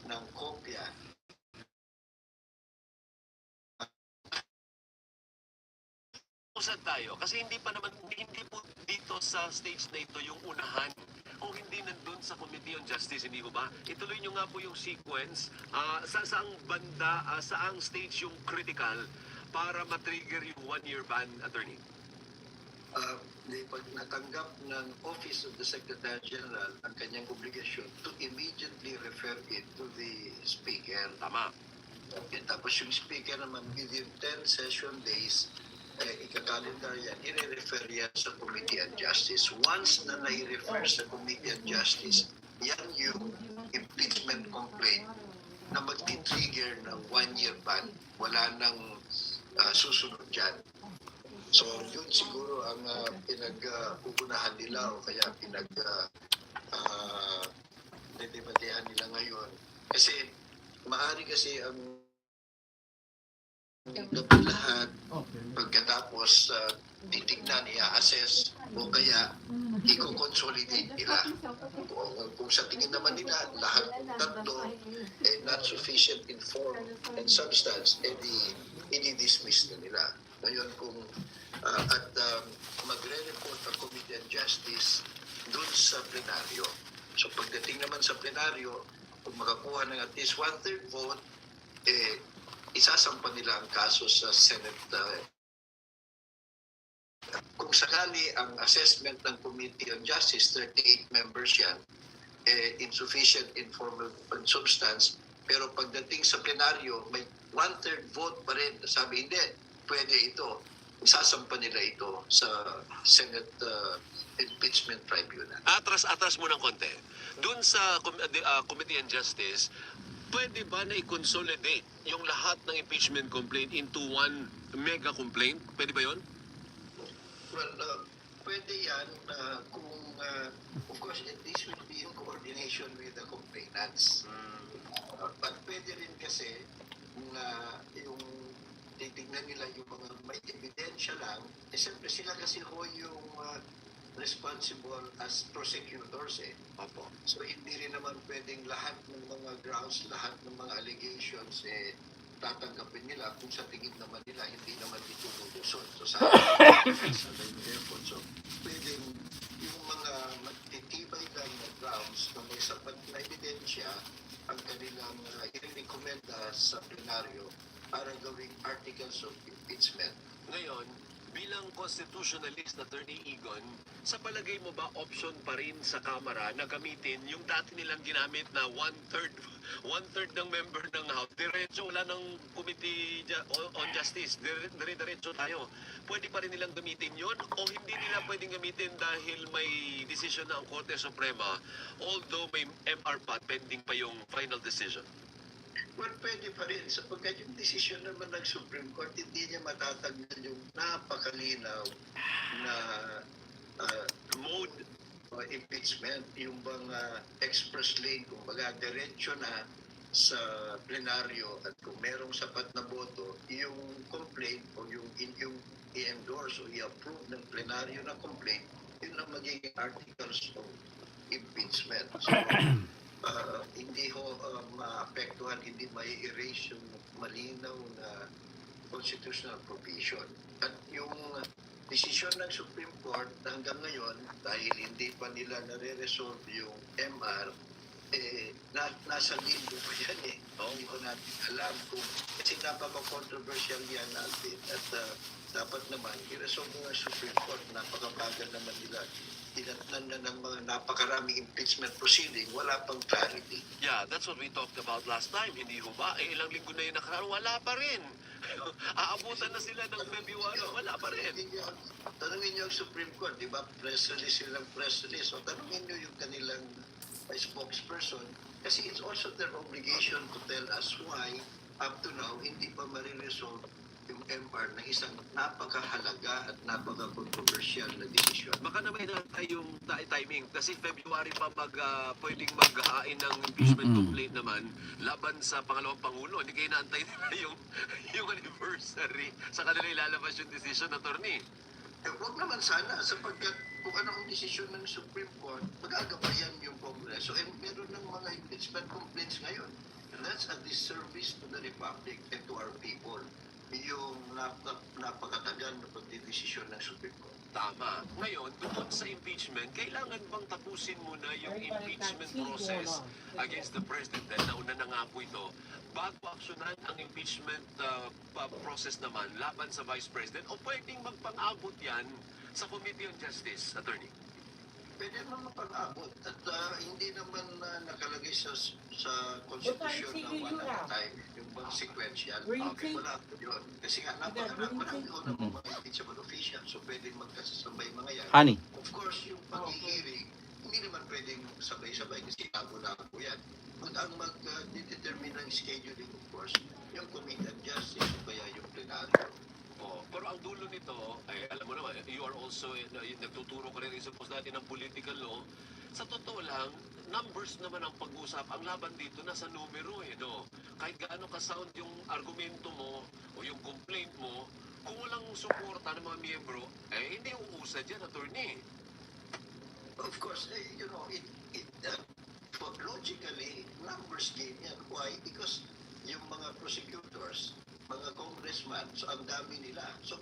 ng kopya. Usad tayo kasi hindi po dito sa stage na ito yung unahan o hindi nandun sa Committee on Justice, hindi mo ba? Ituloy nyo nga po yung sequence sa saang banda, saang stage yung critical para matrigger yung one-year ban, attorney. Pag natanggap ng Office of the Secretary General ang kanyang obligasyon to immediately refer it to the Speaker. Tama. Okay, tapos yung Speaker naman within 10 session days, ika-calendar yan, i-refer yan sa Committee on Justice. Once na nai-refer sa Committee on Justice, yan yung impeachment complaint na magti-trigger ng one-year ban. Wala nang susunod dyan. So, yun siguro ang pinag-uunahan nila o kaya pinag-debatehan nila ngayon. Kasi, maari kasi ang lahat pagkatapos titignan, i-assess o kaya i-consolidate nila. Kung sa tingin naman nila lahat tatlo not sufficient in form and substance, i-dismiss na nila. Ngayon kung magre-report ang Committee on Justice dun sa plenaryo. So pagdating naman sa plenaryo, kung makakuha ng at least 1/3 vote, isasampa nila ang kaso sa Senate. Kung sakali ang assessment ng Committee on Justice, 38 members yan, insufficient in form and substance, pero pagdating sa plenaryo, may 1/3 vote pa rin. Sabi, hindi, pwede ito. Isasampa nila ito sa Senate Impeachment Tribunal. Atras mo ng konti. Doon sa Committee on Justice, pwede ba na i-consolidate yung lahat ng impeachment complaint into one mega complaint? Pwede ba yun? Well, pwede yan kung, of course, this will be in coordination with the complainants. But pwede rin kasi na yung titignan nila yung mga may ebidensya lang, siyempre sila kasi ho yung responsible as prosecutors Opo. So hindi rin naman pwedeng lahat ng mga grounds, lahat ng mga allegations tatanggapin nila kung sa tingin naman nila hindi naman ito lulusot. So sa effort. So pwedeng yung mga magtitibay lang na grounds na may sapat na ebidensya ang kanilang i-recommenda sa plenaryo para gawing articles of impeachment. Ngayon, bilang constitutionalist, Attorney Egon, sa palagay mo ba option pa rin sa Kamara na gamitin yung dati nilang ginamit na one-third ng member ng House? Diretso, wala ng Committee on Justice. Diretso tayo. Pwede pa rin nilang gamitin yun? O hindi nila pwedeng gamitin dahil may decision na ang Korte Suprema, although may MR pa, pending pa yung final decision? Well, pwede pa rin sapagkat yung decision naman ng Supreme Court, hindi niya matatagnan yung napakalinaw na mode impeachment, yung bang express lane, kumbaga diretso na sa plenaryo at kung merong sapat na boto, yung complaint o yung i-endorse o i-approve ng plenaryo na complaint, yun ang magiging articles of impeachment. So, hindi ho maapektuhan, hindi mai-erase yung malinaw na constitutional provision. At yung desisyon ng Supreme Court hanggang ngayon, dahil hindi pa nila nare-resolve yung MR, nasa limbo pa yan Hindi pa natin alam kung, kasi napaka-controversial yan natin at dapat naman i-resolve ng Supreme Court, napakabagal naman nila tinatnan na ng mga napakaraming impeachment proceeding, wala pang clarity. Yeah, that's what we talked about last time, hindi ho ba? Ilang linggo na yung nakaraan, wala pa rin. Aabutan na sila ng February, wala pa rin. Tanungin niyo ang Supreme Court, di ba? Press release silang press release. So tanungin niyo yung kanilang spokesperson kasi it's also their obligation to tell us why up to now hindi pa mariresolve yung MR na isang napakahalaga at napaka-controversial na desisyon. Baka naman hinantay yung timing kasi February pa pwedeng maghahain ng impeachment complaint naman laban sa pangalawang pangulo. Hindi kayo inaantay nila yung anniversary sa kanila ilalabas yung decision, attorney. Huwag naman sana sapagkat kung anong desisyon ng Supreme Court, magagabayan yung Kongreso. Meron ng mga impeachment complaints ngayon. That's a disservice to the Republic and to our people. Yung napakatagal na pagdidesisyon ng Supreme Court. Tama. Ngayon, doon sa impeachment, kailangan bang tapusin muna yung impeachment process against the President? Dahil nauna na nga po ito, bago aksyonan ang impeachment process naman laban sa Vice President, o pwedeng magpang-abot yan sa Committee on Justice, Attorney? Pwede naman mapag-abot at hindi naman nakalagay sa konstitusyon na one at a time, yung bang sequential. Okay, wala po yun. Kasi nga, napakarami na po mga impeachable officials, so pwedeng magkasasabay mga yan. Honey. Of course, yung pag-hearing, hindi naman pwedeng sabay-sabay kasi labo-labo yan. Ang mag-determine ng scheduling, of course, yung Committee on Justice o kaya yung plenaryo. Pero ang dulo nito, ay alam mo naman, you are also, nagtuturo ka rin suppose natin ng political law. Sa totoo lang, numbers naman ang pag-usap. Ang laban dito nasa numero no? Kahit gaano ka-sound yung argumento mo o yung complaint mo, kung walang suporta ng mga miyembro, hindi uusad yan, attorney. Of course, logically, numbers game yan. Why? Because yung mga prosecutors, mga congressman, so ang dami nila. So